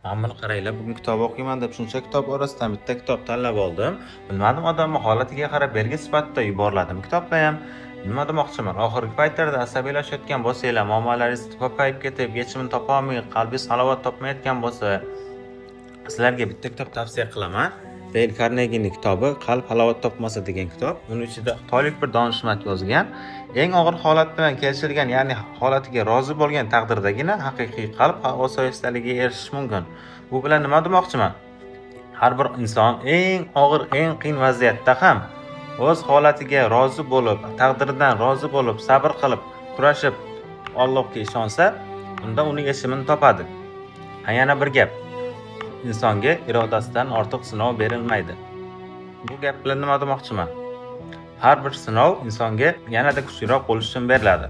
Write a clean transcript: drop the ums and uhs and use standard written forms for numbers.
Mana buni qaranglar, bugun kitob o'qiyman deb shuncha kitob orasidan bitta kitob tanlab oldim. Bilmadim, odamni holatiga qarab belgi sifatida yuboriladimi kitoblar ham. Nima demoqchiman? Oxirgi paytlarda asabiylashayotgan bo'lsanglar, muammolaringiz ko'payib ketib, yechimini topolmay, qalbingiz halovat topmayotgan bo'lsa, sizlarga bitta kitob tavsiya qilaman. Deyl Karnegining kitobi "Qalb halovat topmasa" degan kitob. Uni ichida xitoylik bir donishmand yozgan. Eng og'ir holat bilan kelishilgan, ya'ni holatiga rozi bo'lgan taqdirdagina haqiqiy qalb osoyishtaligiga erishish mumkin. Bu bilan nima demoqchiman? Har bir inson eng og'ir, eng qiyin vaziyatda ham o'z holatiga rozi bo'lib, taqdiridan rozi bo'lib, sabr qilib, kurashib, Allohga ishonsa, unda uni yechimini topadi. Ha, yana bir gap. Insonga irodasidan ortiq sinov berilmaydi. Bu gap bilan nima demoqchiman? Har bir sinov insonga yanada kuchliroq bo'lish uchun beriladi.